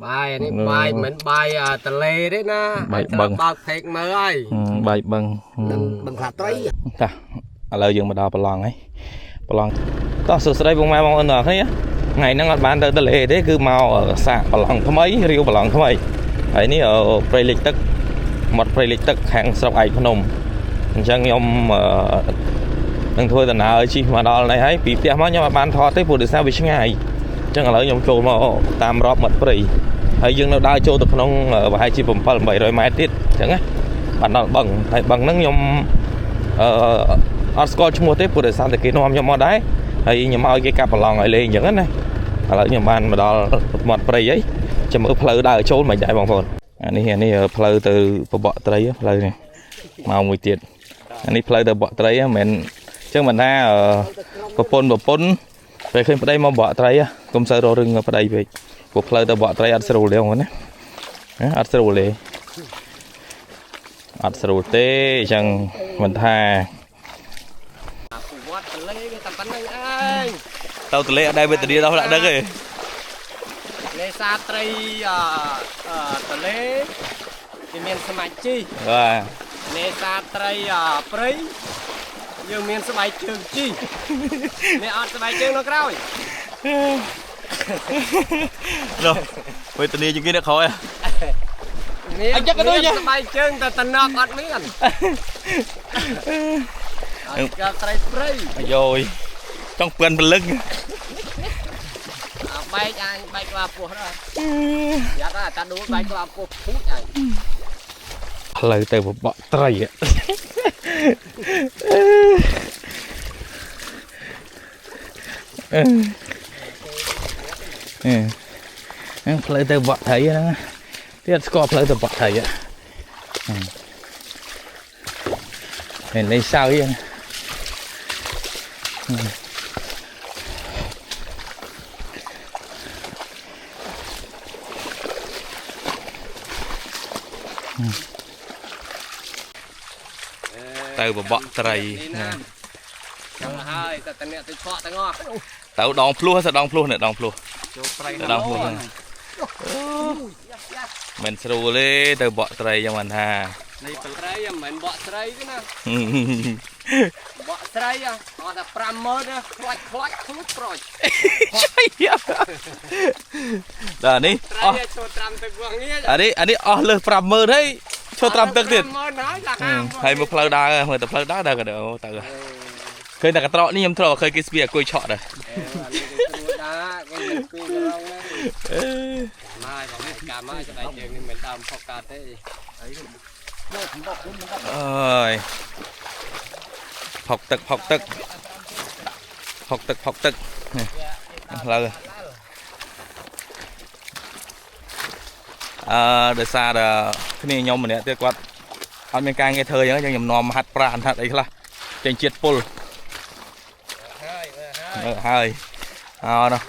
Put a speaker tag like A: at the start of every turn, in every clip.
A: បាយនេះបាយមិនបាយតលេទេណាបើកផេកមើលហើយ
B: បាយបឹង
C: បឹងខ្លាត្រី
B: តាឥឡូវយើងមកដល់ប្រឡងហើយប្រឡងតោះសួស្តីពុកម៉ែបងប្អូនទាំងអស់គ្នាថ្ងៃហ្នឹងអត់បានទៅតលេទេគឺមកសាកប្រឡងថ្មីរាវប្រឡងថ្មីហើយនេះព្រៃលិចទឹកមាត់ព្រៃលិចទឹកខាងស្រុកឯកភ្នំអញ្ចឹងខ្ញុំនឹងធ្វើដំណើរជិះមកដល់នេះហើយពីផ្ទះមកខ្ញុំអត់បានថតទេព្រោះដោយសារវាឆ្ងាយអញ្ចឹងឥឡូវខ្ញុំចូលមកតាមរอบមាត់ព្រៃហើយយើងនៅដើរចូលទៅក្នុងប្រហែលជា7 800ម៉ែត្រទៀតអញ្ចឹងណាបានដល់បឹងហើយបឹងហ្នឹងខ្ញុំអឺអត់ស្គាល់ឈ្មោះទេព្រោះដោយសារតែគេនាំខ្ញុំមកដែរហើយខ្ញុំឲ្យគេកាប់ប្រឡងឲ្យលេងអញ្ចឹងណាឥឡូវខ្ញុំបានមកដល់មាត់ព្រៃហើយចាំមើលផ្លូវដើរចូលមិនដែរបងប្អូនអានេះផ្លូវទៅបបក់ត្រីផ្លូវនេះមកមួយទៀតអានេះផ្លូវទៅបបក់ត្រីហ្នឹងមិនមែនអញ្ចឹងមិនថាប្រពន្ធពេលឃើញប្តីមកបបក់ត្រីកុំសូវរករឿងប្តីពេកព្រោះផ្លូវទៅបបក់ត្រីអត់ស្រួលទេបងប្អូនណាអត់ស្រួលទេអត់ស្រួលទេអញ្ចឹងមិនថា
A: វត្តតលេគេតែប៉ុណ្្នឹងឯង
B: ទៅទលេអត់ដែរវេទនាដល់ដាក់ដឹកទេ
A: នេសាទត្រីអតលេគេមានស្មាច់ជី
B: បាទ
A: នេសាទត្រីព្រៃយើងមានស្បែកជើងជីនេះអត់ស្បែកជើងនៅក្រោយ
B: នោះវេទនាជាងគេនៅក្រោយ
A: នេះស្បែកជើងតែតំណក់អត់មានអត់កាត្រីព្រៃ
B: អាយយចង់ពឿនពលឹង
A: បែកអញបែកក្បាលពោះដល់យ៉ាត់តាដួលបែកក្បាលពោះភូចអញ
B: ផ្លូវទៅបបក់ត្រីអឺផ្លូវទៅបក់ត្រីហ្នឹងទៀតស្គាល់ផ្លូវទៅបក់ត្រីហ្នឹងលេងសើចហ្នឹងទៅបបក់ត្រី
A: ណាចាំហើយតែតអ្នកទៅឆក់ទាំងអស់
B: ទៅដងភ្លោះទៅដងភ្លោះនេះដងភ្លោះ
A: ចូលព្រៃ
B: ទៅដងភ្លោះហ្នឹងមិនស្រួលទេទៅបក់ត្រីយ៉ាងមិនថា
A: នេះត្រីមិនមែនបក់ត្រីទេណាបក់ត្រីអស់តែ50000ណាខ្លាច់ខ្លាច់ខ្លូចប្រូច
B: ដល់នេះ
A: អស់ចូលត្រាំទឹកវងនេះ
B: អានេះអស់លើស50000ហើយចូលត្រាំទឹកទៀត
A: 50000ហើយឡា
B: ហើយមើលផ្លូវដើរមើលតែផ្លូវដើរដើរក៏ទៅឃើញតែកត្រកនេះខ្ញុំធ្លាប់ឃើញគេស្ពីអាគុយឆក់ដែរ
A: ដែរគេស្ពីក្រងហ្នឹងម៉ាយបងកាម៉ាយស្បែកជើងនេះមិនដើមផុកកាទេ
B: អើយផុកទឹកផុកទឹកផុកទឹកផុកទឹកនេះផ្លូវដោយសារតែគ្នាខ្ញុំម្នាក់ទៀតគាត់អត់មានការងារធ្វើអញ្ចឹងខ្ញុំនាំហាត់ប្រាណហាត់អីខ្លះចេញជាតិពុល
A: ហើយ
B: ហើយអោនោះ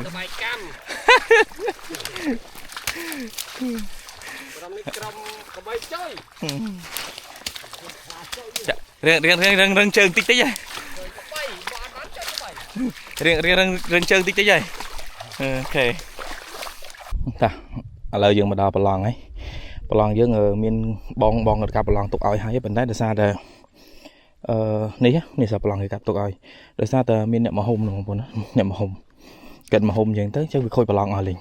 A: ស្បែកកម្មក្រុមនេះក្រុមកបីចុយ
B: រៀងរៀងរៀងរៀងរឹងជើងតិចតិចហ៎រៀងរៀងរឹងជើងតិចតិចហ៎អូខេតាឥឡូវយើងមកដល់ប្រឡងហើយប្រឡងយើងមានបងបងគាត់កាប់ប្រឡងទុកឲ្យហើយប៉ុន្តែដោយសារតែនេះសារប្រឡងគេកាប់ទុកឲ្យដោយសារតែមានអ្នកមហុំបងប្អូនអ្នកមហុំកិតមហុំអញ្ចឹងទៅចឹងវាខូចប្រឡងអស់លេង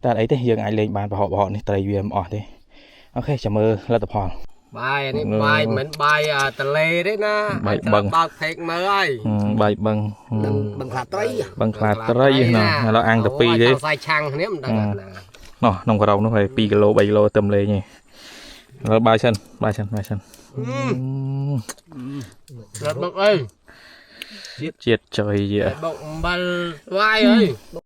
B: តែអីទេយើងអាចលេងបានប្រហកនេះត្រីវាមិនអស់ទេអូខេចាំមើលលទ្ធផល
A: បាយនេះបាយមិនបាយតលេទេណា
B: បាយបឹង
A: បើកផេកមើលហើយ
B: បាយបឹង
C: បឹងខ្លាត្រី
B: បឹងខ្លាត្រីណោះឥឡូវអាំងតែ2ទេ
A: ខ្សែឆាំងគ្នាមិនដឹងណា
B: ណោះក្នុងក្រោមនោះហើយ2គីឡូ3គីឡូទៅលេងឯងឥឡូវបាយសិនបាយសិនបាយសិន
A: រត់បុកអី
B: ជាតិចុយ
A: បុកអំបិលស្វាយអី